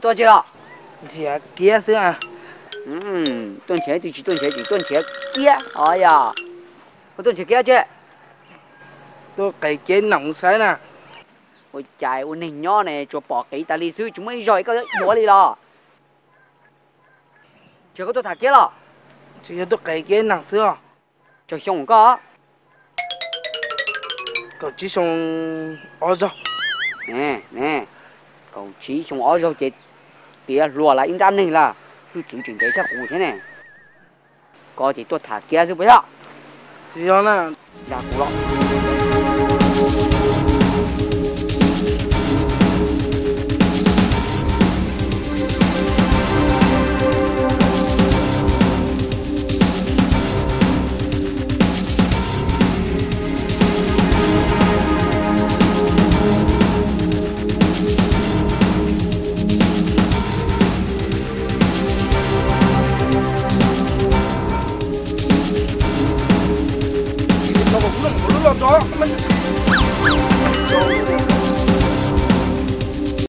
Tuaj tsi los? Nrhiav kiab xwb. Tuaj nrhiav twg tsis tuaj nrhiav, tseem tuaj nrhiav kiab os yog. Koj tuaj nrhiav kiab tsi? Tuaj qev kiab noom saib na. Ua cas ua neeg nyob ne tsuas pom qiv tas li xwb, tsis muaj ib zaug koj yuav li los? Tsis yog koj tuaj tham kiab los? Tsis yog, tuaj qev kiab noom xwb os. Tsawg xyoo koj? Kaum tsib xyoo ob zaug. Kaum tsib xyoo ob zaug ces tiav hluas lawm ib nrab neeg lawm, hwj txwv tseem ntev tshaj kuv thiab ne. Koj ces tuaj tham kiab xwb puas yog? Tsis yog na. Yog kuv los.